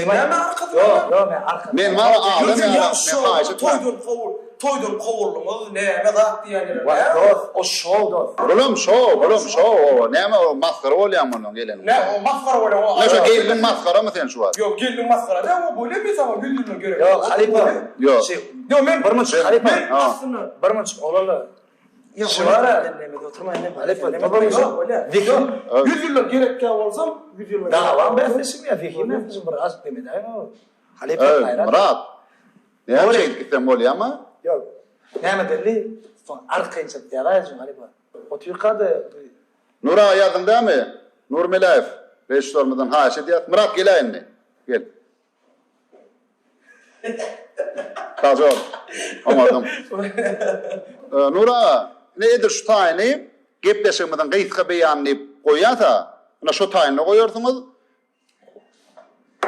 Näme arkasy bar? Ýok, ýok, men arkasy. Men maňa adam ýaly men haýyş etmän. Toýdan kowul, toýdan kowuldyňyz, näme zat diýýänler Wah, näme? dost, o şou dost. Bulam şou, bulam şou, oba. Näme o masgara bolýaň mundan geleniň. Näme o masgara bolýaň o. Ne şo gelniň masgaramy sen şu wagt? Ýok, gelniň masgara däl, o bolýa men saňa 100 ýyldan gerek. Ýok, halypa. Ýok. Ýok, men Bir munçuk halypa. Men aslynda Bir munçuk oglanlar. Şu bar-a. Halypa, bir munçuk. Zehin. 100 ýyldan gerekkä bolsam, 100 ýyldan. Dawaň bäsleşigimi ýa zehin bäsleşigimi bir azk demedäýiň o. Halypa Öý, gaýrat. Myrat. Näme şeýdip gitseň bolýamy? Ýok. Näme belli? Soň arkaýyn çykýar-aý şu halypa. Otyrka-da Nur aga ýazdyň dämi? Nur Meläýew, režissýorymyzdan haýyş edýäs. Myrat geläý indi. Gel. Sag bol. Oňardyň. Nur aga, ine edil şu taýyny gepleşigimiziň gysga beýany diýip goýýas-a. Ine şo taýyny goýarsyňyz.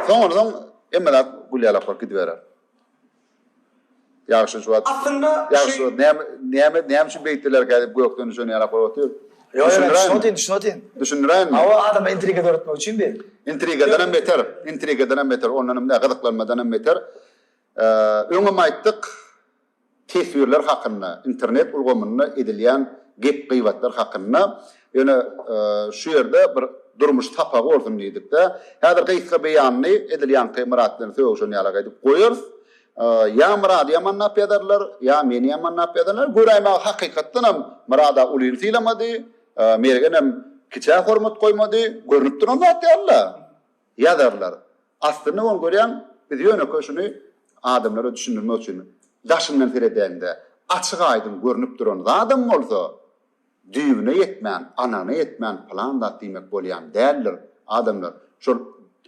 Soň onsoň hemme zat gül ýalak bolup gidiberer. Ýagşy şu wagt. Aslynda Ýagşy şu wagt näme näme näme üçin beýtdilerkä diýip gökden düşen ýalak bolup otyr. Ýok, ýok, düşünip otyryn, düşünip otyryn. Düşündiräýinmi? Hawa, adama intriga döretmek üçin bi. Intrigadanam beter, intrigadanam beter, ondanam däl, gyzyklanmadanam beter. Öňem aýtdyk, teswirler hakynda, internet ulgamynda edilýän gep-gybatlar hakynda. Ýöne şu ýerde bir durmuş sapagy bolsun diýdik-de. Häzir gysga beýanyny edil ýaňky Myrat bilen sögüşen ýalak edip goýarys. Ýa Myrady ýamanlap ýazarlar, ýa meni ýamanlap ýazarlar. Göräýmäge hakykatdanam Myrad-a ulyny sylamady, Mergenem kiçä hormat goýmady. Görnüp duran zat ýaly-la. Ýazarlar. Aslynda ony görýäň, biz ýönekeý şuny adamlara düşündirmek üçin daşyndan seredäňde açyk-aýdyň görnüp duran zadam bolsa, düýbüne ýetmän, anygyna ýetmän pylan zat diýmek bolýan däldir. Adamlar, şol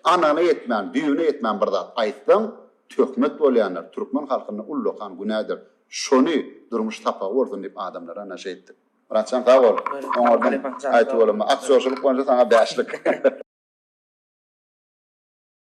anygyna ýetmän, düýbüne ýetmän bir zat aýtsaň, töhmet bolýandyr. Türkmen halkynda ullakan günädir. Şony durmuş sapagy bolsun diýip adamlara ana şeýtdik. Myratjan sag bol. Oňardyň. Aý tüweleme. Aktýorçylyk boýunça saňa bäşlik.